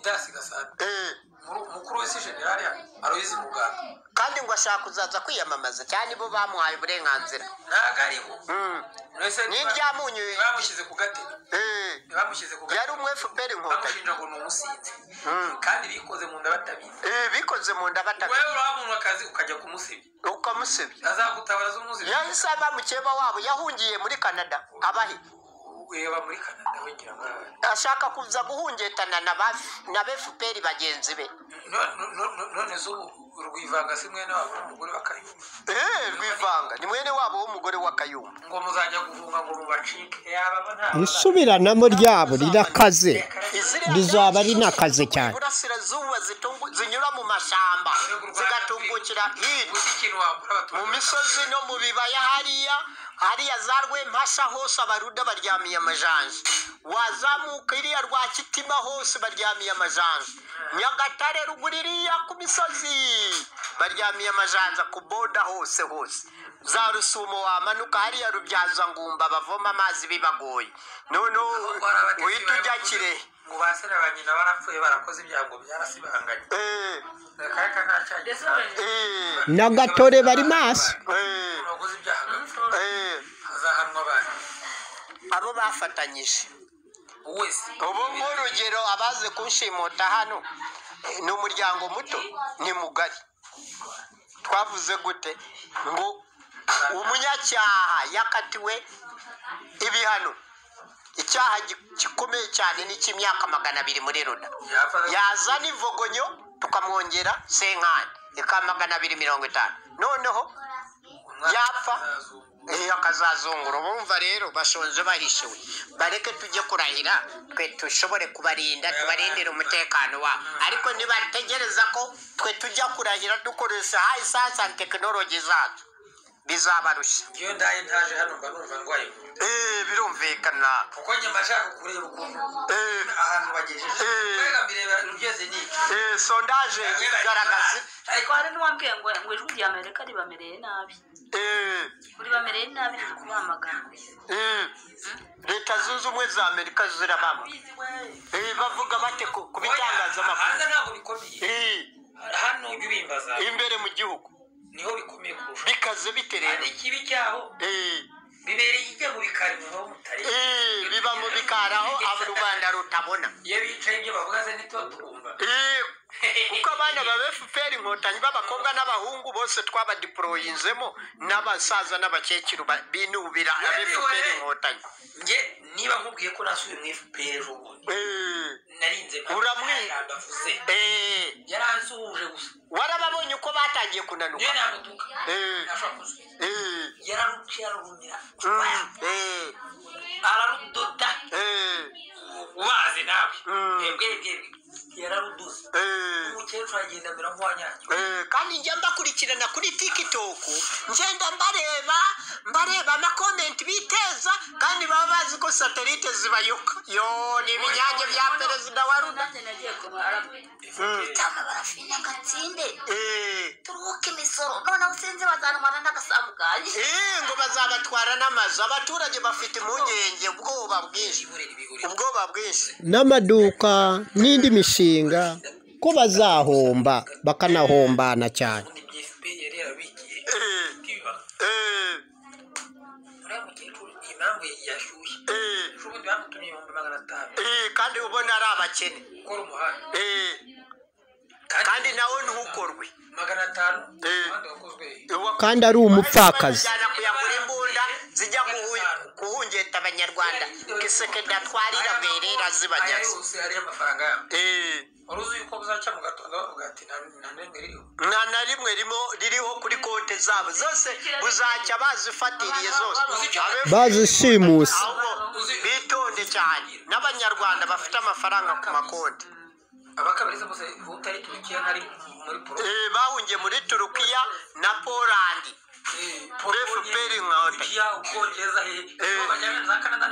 Didasi Gasana. Mukuru wese General Aloyizi Muganga. Kandi ngo ashaka kuzaza kwiyamamaza cyane, bo bamuhaye uburenganzira. Ntabwo ariho. Ni iryamunyu. Bamushyize ku gatebe. Bamushyize ku gatebe. Yari umu FPR Inkotanyi. Bamushinja ngo ni umusinzi. Kandi bikoze mu nda batabizi. Bikoze mu nda batabizi. Wewe uraha umuntu akazi ukajya kumusebya. Ukamusebya. Azagutabara z'umuzi. Yahise aba mukeba wabo, yahungiye muri Canada. Abahe? Weba muri Canada wengira ngo ashaka kuza guhungetana na FPR bagenzi be. None zo Rwivanga si mwene wabo w'umugore wa Kayumba. Rwivanga ni mwene wabo w'umugore wa Kayumba. Ngo muzajya guhunga ngo mubacike yaba nta. Isubiranamo ryabo rirakaze, rizaba rinakaze cyane. Burasirazuba zinyura mu mashamba zigatungukira hirya mu misozi no mu bibaya, hariya hariya za Rwempasha hose abaruda baryamiye amajanja, wazamuka iriya rwa Kitima hose baryamiye amajanja, Nyagatare ruguru iriya ku misozi baryamiye amajanja, ku boda hose hose za Rusumo wamanuka hariya Rubyaza Ngumba bavoma amazi bibagoye. Noneho uhita ujya Kirehe. Ngo base na banyina barapfuye barakoze ibyago byarasibanganye. N'agatore bari maso. Abo bafatanyije ubu nk'urugero abaze kunshimuta hano ni umuryango muto ni mugari. Twavuze gute ngo umunyacyaha yakatiwe ibihano, icyaha gikomeye cyane ni cy'imyaka 200 muri Ruda, yazana ivogonyo tukamwongera senkani ika 250, noneho yapfa akazazungura. Bumva rero bashonje bahishiwe, bareke tujye kurahira twe tushobore kubarinda, tubarindire umutekano wabo. Ariko nibategereza ko twe tujya kurahira dukoresha high science and technology zacu, bizabarushya. Iyo ndaye ntaje hano mba numva ndwaye. Birumvikana. Kuko njye mba nshaka kureba ukuntu ahantu bagejeje. Kwega mbireba ugeze ni. Sondage igaragaza. Ariko hari n'uwambwiye ngo ijwi rya Amerika ribamereye nabi. Ribamereye nabi riri kubamagana. Leta Zunze Ubumwe za Amerika zirabama. Bavuga bate ku bitangazamakuru? Hanze ntabwo bikomeye. Hano ujya ubimbaza. Imbere mu gihugu. Niho bikomeye kurusha. Bikaze bite rero? Ikibi cyaho. Bibereye ijya mu bikari muba mutari. Biba mu bikari aho rubanda rutabona. Iyo bicaye ibyo bavuga se ntituba twumva. Kuko abana ba FPR Inkotanyi b'abakobwa n'abahungu bose twabadiporoyinzemo, n'abasaza n'abakecuru binubira FPR Inkotanyi. Nge niba nkubwiye ko nasubiye mu FPR ejo bundi, narinze uramwibavuze. Yaransuhuje gusa. Warababonye uko batangiye kunanuka. Niyo namutuka. Nashobora kuzuza. Yararuciye ararumira. Ararudoda. Ubaze nawe. Bwe. Yararuduze. Umukecuru agenda amera nk'uwanyagiwe. Kandi njya mbakurikirana kuri TikTok, ngenda mbareba amakomenti biteza, kandi baba bazi ko satelite zibayuka. Yo ni ibinyange bya perezida wa Ruda. Cyangwa barafina gatsinde. Turuhuke imisoro noneho sinzi bazantwara n'agasambu kanjye. Ngo bazabatwara n'amazu. Abaturage bafite impungenge, ubwoba bwinshi. Ubwoba bwinshi. N'amaduka n'indi mishinga ko bazahomba bakanahombana cyane. Kandi ubona ari abakene kandi nawe ntukorwe 500 kandi ari umupfakazi. Kuyagura imbunda zijya guhungeta abanyarwanda, Kisekedi atwarira berera zibanyaze. Nta na rimwe ririho kuri konti zabo zose, buzacya bazifatiriye zose bazishimuse. Bitonde cyane n'abanyarwanda bafite amafaranga ku makonti. Abakabiriza bose utari Turukiya ntari muri Pologne. Bahungiye muri Turukiya na Polandi. FPR Inkotanyi.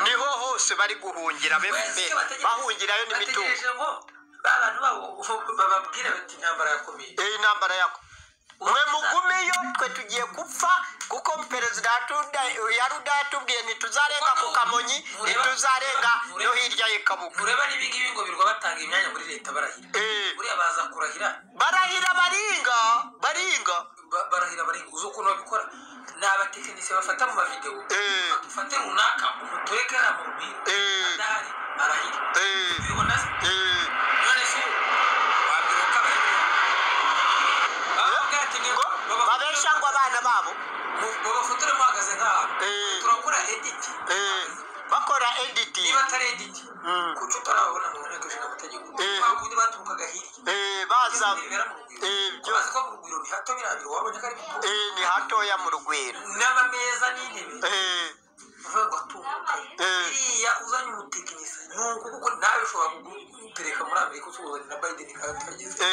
Niho hose bari guhungira FPR. Bahungirayo n'imitungo. Abantu babo bababwira bati intambara yakomeye. Intambara yako. Mwe mugumeyo, twe tugiye gupfa, kuko perezida ya Ruda yatubwiye ntituzarenga ku Kamonyi, ntituzarenga no hirya y'Ikabuga. Ureba n'ibingibi ngo birwa batanga imyanya muri leta barahira. Buriya baza kurahira. Barahira baringa, baringa. Barahira baringa. Uzi ukuntu babikora? Ni abatekinisiye bafata mu mavideo. Ufate runaka umutureke hariya mu Rugwiro. Adahari arahira. Ubibona se? None se ubu wabwira uko abarahira? Babesha ngo abana babo babafotora muhagaze nk'aho. Turakora edit. Bakora edit. Niba atari edit, kuki utarababona mu nteko ishinga amategeko? Bakundi baturukaga hirya. Baza bazi ko mu Rugwiro ni hato, biriya biro wabonye ko ari bito. Ni hatoya mu Rugwiro. N'amameza n'intebe. Uvuga ngo atunguka. Iriya uzanye umutekinisiye ni uko, kuko nawe ushobora kugutereka muri Amerika usuhuzanya na Biden kandi utageze.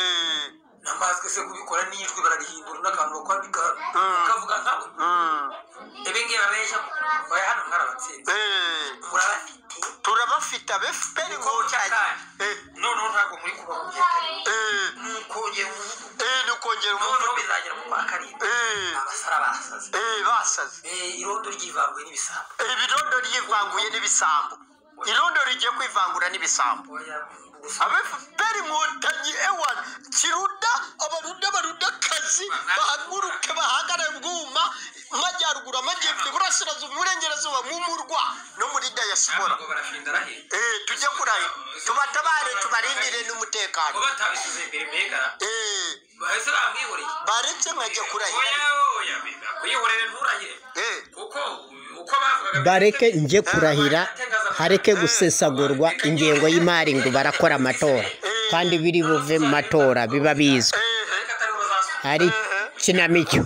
Na masike se kubikora n'ijwi bararihindura n'akantu bakwambika ukavuga nkawe. Ibi ngibi babeshya oya, hano mwarabatsinze. Murabafite. Turabafite abe FPR Inkotanyi. Noneho ntabwo muri kuba mu gihe ni ukongera umuvuduko. Ni ukongera Noneho umuvuduko. bizagera mu kwa karindwi. Abasara basaze. Basaze. Irondo ryivanguye n'ibisambo. Ibirondo ryivanguye n'ibisambo. Irondo rigiye kwivangura n'ibisambo. Oya, gusa Abe FPR Inkotanyi, ewa kiruda, abaruda, baruda kazi bahaguruke bahagare bwuma, majyaruguru, amajyepfo, iburasirazuba, iburengerazuba, mu murwa no muri diaspora. Ngo barafinda arahira. Tujye kurayo tubatabare, tubarindire n'umutekano. Ngo batabisize imbere mbega. Bahise bamwihoreye. Baretse nkajya kurahira. Oya oya, kuyihorere nturahire. Kuko uko bavugaga Bareke njye kurahira, hareke gusesagurwa ingengo y'imari ngo barakora amatora, kandi biri buve mu matora biba bizwi ariko atari bo bazasubira. ari kinamico.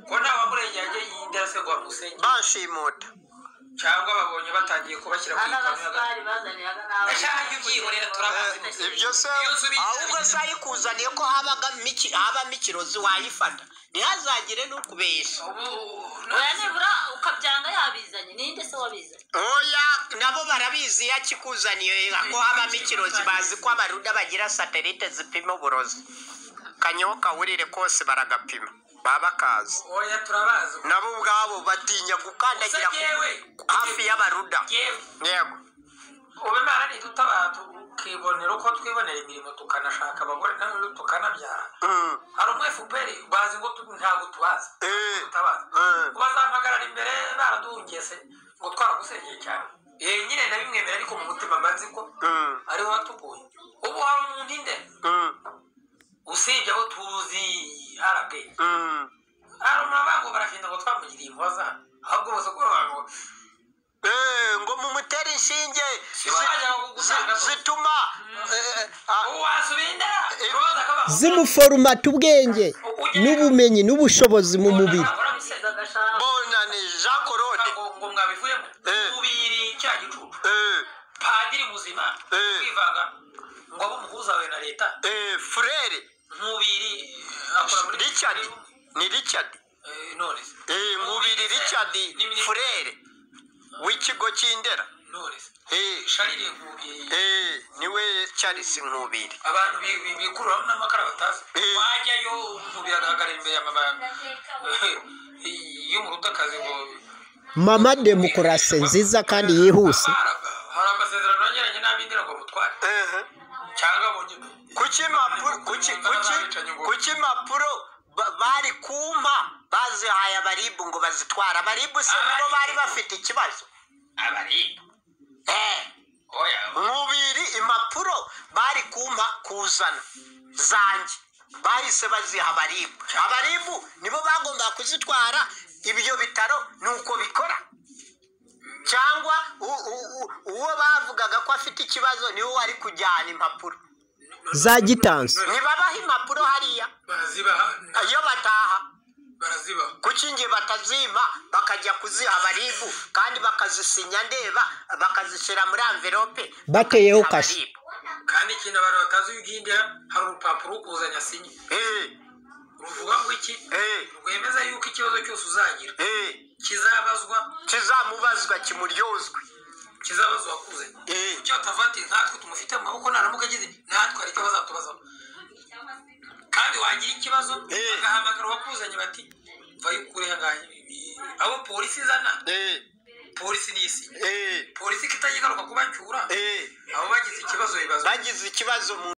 Ko nta wamurengeye ajye yindera se ngo bamusenge. Banshimuta. Cyangwa babonye batangiye kubashyira ku ikamyo hagati. N'abasitari bazaniraga n'abana. Eshaka ubyihorera turabazi. Ibyo se ahubwo se ayikuzaniye ko habaga habamo ikirozi wayifata, ntihazagire n'ukubeshya. Oya, nibura ukabyanga yabizanye, ninde se wabizanye? Oya, nabo barabizi, iyo akikuzaniye ko habamo ikirozi, bazi ko abaruda bagira satelite zipima uburozi. Kanyoka wurire kose baragapima, baba bakazi. Oya, turabazi. Nabo ubwabo batinya gukandagira Gusa yewe, hafi y'abaruda. Yewe. Yego. Ubu Imana ntidutabara tukibonera uko twibonera imirimo, tukanashaka abagore nawe tukanabyara. Hari umu FPR bazi ngo ntabwo tubazi. Tutabazi. Bazampagarara imbere baraduhungese ngo twaragusengeye cyane. Nyine ndabimwemera, ariko mu mutima mba nzi ko ariwe watuguye. Ubu hari umuntu inde usibye abo tuzi RP. Hari umuntu bavuga ngo barafinda ngo twamugiriye impuhwe, ahubwo bose ko bavuga ngo Ngo mumutere inshinge Si bo bajyaga kugusanga zo. zituma Ubu wasubira indera roza akabaho. Zimuforumata ubwenge n'ubumenyi n'ubushobozi mu mubiri. Bonane Jean Claude. Ngo mwabivuyemo ubiri cya gicucu. Padiri muzima kwivanga ngo abe umuhuza wawe na leta. Frere Nkubiri akora muri Richard, ni Richard. None se. Nkubiri Richard Ni minisitiri. Frere w'ikigo cy'Indera. None se. Sharire Nkubiri. Niwe Charles Nkubiri. Abantu bikururaho n'amakara batazi. Wajyayo Nkubiri agahagarara imbere ya mama y'umurutakazi ngo Mama demokarasi nziza kandi yihuse. Hari amasezerano yagiranye n'ab'Indera ngo mutware. Cyangwa abonye Kuki impapuro kuki kuki kuki impapuro bari kumpa bazihaye abaribu ngo bazitware? Abaribu se nibo bari bafite ikibazo? Abaribu. Oya. Nkubiri impapuro bari kumpa kuzana zanjye bahise baziha abaribu. Abaribu nibo bagomba kuzitwara. Ibyo bitaro ni uko bikora, cyangwa uwo bavugaga ko afite ikibazo niwe wari kujyana impapuro Za gitansi. Ntibabaha impapuro hariya Barazibaha. iyo bataha. Barazibaha. Kuki nge batazima bakajya kuziha abaribu, kandi bakazisinya ndeba, bakazishyira muri amverope Bateyeho kashe. abaribu? Kandi ikintu abantu batazi, iyo ugiye Indera hari urupapuro ukuzanya sinye. Ruvuga ngo iki? Rwemeza yuko ikibazo cyose uzagira kizabazwa, kizamubazwa, kimuryozwe. Kizabazwa uwakuzanye. Icyo batavati nkatwe tumufite mu maboko, naramuka agize natwe hari icyo bazatubazaho. Kandi wagira ikibazo bagahamagara uwakuzanye bati vayo ukure ahangaha. Abo polisi izana, polisi n'isi, polisi ikatajya igaruka kubacyura. Abo bagize ikibazo bibaza Bagize ikibazo mu